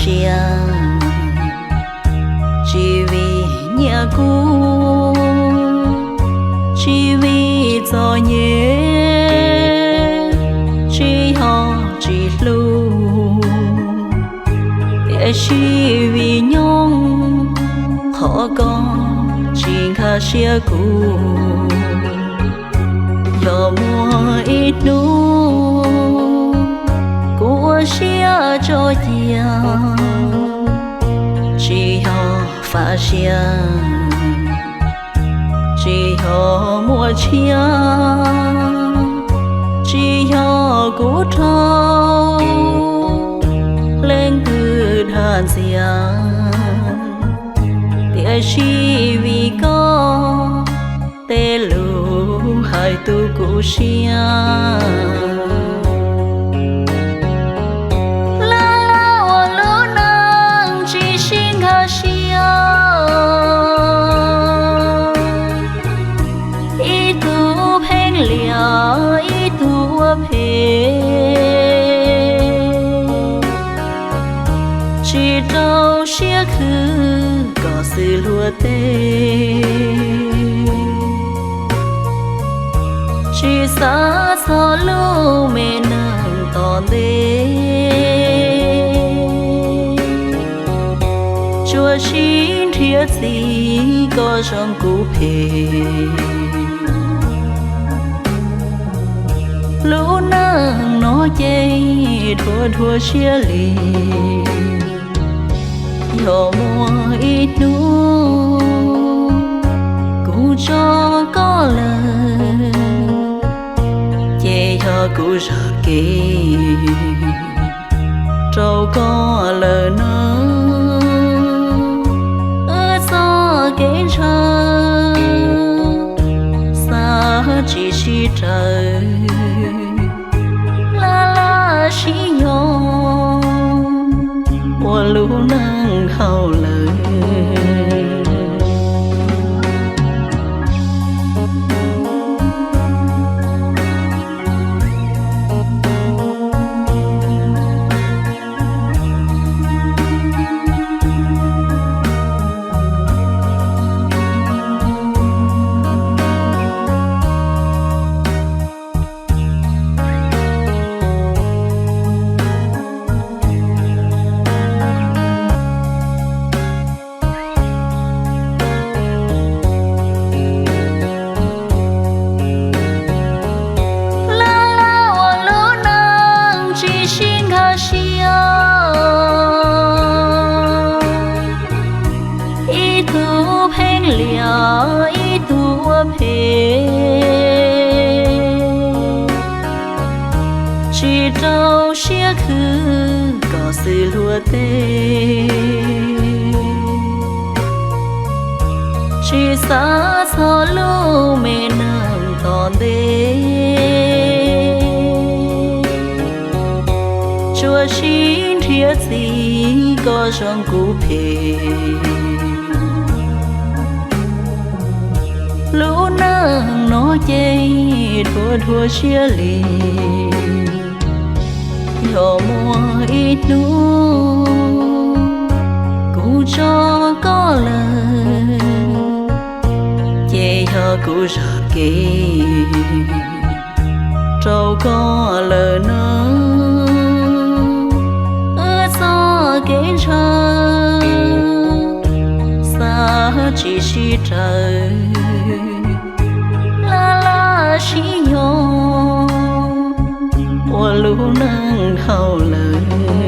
siab, tsis vim nyiaj kub, tsis vim txom nyem, tsis yog tsis hlub, tiam sis vim nyob qhov koj tsis nkag siab kuv. Yog muaj ib hnub kuv ua siab tso cia, tsis yog faj siab, tsis yog muaj tshiab, tsis yog kuv raug leej twg dag ntxias, tiam sis vim koj tej lus hais tu kuv siab. Laj laj ua lub neej tsis sib nkag siab, ib tug pheej liam ib tug ua phem, tsis rau siab khwv kom xwm luag teb, tsis xav txog lub me neej tom ntej, tsuas sib nrhiav txim koj zoo kuv phem. Lub neej no ces dhuav dhuav siab li, yog muaj ib hnub kuv tso koj lawm, ces yog kuv zam kev rau koj lawm nawb. Wb txoj kev ntshaw xav tsis sib raws, laj laj sib yog ua lub neej dhau lawm. Laj laj ua lub neej tsis sib nkag siab, ib tug pheej liam ib tug ua phem, tsis rau siab khwv kom xwm luag teb, tsis xav txog lub me neej tom ntej, tsuas sib nrhiav txim koj zoo kuv phem. Lub neej no ces dhuav dhuav siab li, yog muaj ib hnub kuv tso koj lawm, ces yog kuv zam kev rau koj lawm nawb. Wb txoj kev ntshaw xav tsis sib raws, laj laj sib yog ua lub neej dhau lawm.